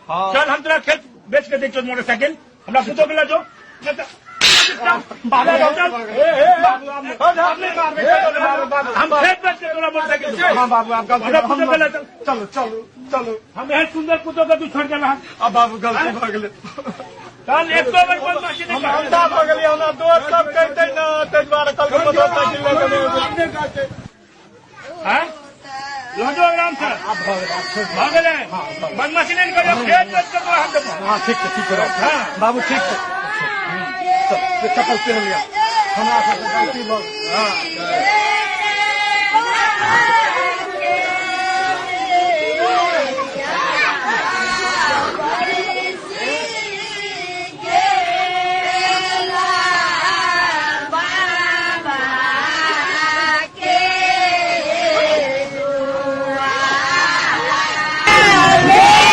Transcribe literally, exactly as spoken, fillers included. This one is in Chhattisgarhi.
हाँ। चल, हम तोला खेत बेच के देथन मोटरसाइकिल, हमर पूतो के ला जो। बाबू, बाबू, बाबू, बाबू, बाबू, बाबू, हम खेत बेच के तोला मोटरसाइकिल देबो। हाँ बाबू, आप गलती हमर पूतो के ला, चल। चलो, चलो, चलो। हम एहन सुंदर पूतो के तू छोड़ के ला। अब बाबू, गलती हाँ? भऽ गेलै। चल, एक दो बार बदमाशी नहीं हम कर। अंधा भऽ गेलियै, हमरा दोस्त सब कहितै ने, ताहि दुआरे कल के मोटरसाइकिल लऽ कऽ नहि एबै। हाँ? लऽ जो आराम से। भऽ गेलै। बदमाशी नहि करियो, खेत बेच के तोरा हम देबो। हाँ, ठीक छै, ठीक छै। हाँ। बाबू, ठीक छै। चल, ये चप्पल पहन लिया। हमरा सबके गलती भऽ गेल। हाँ।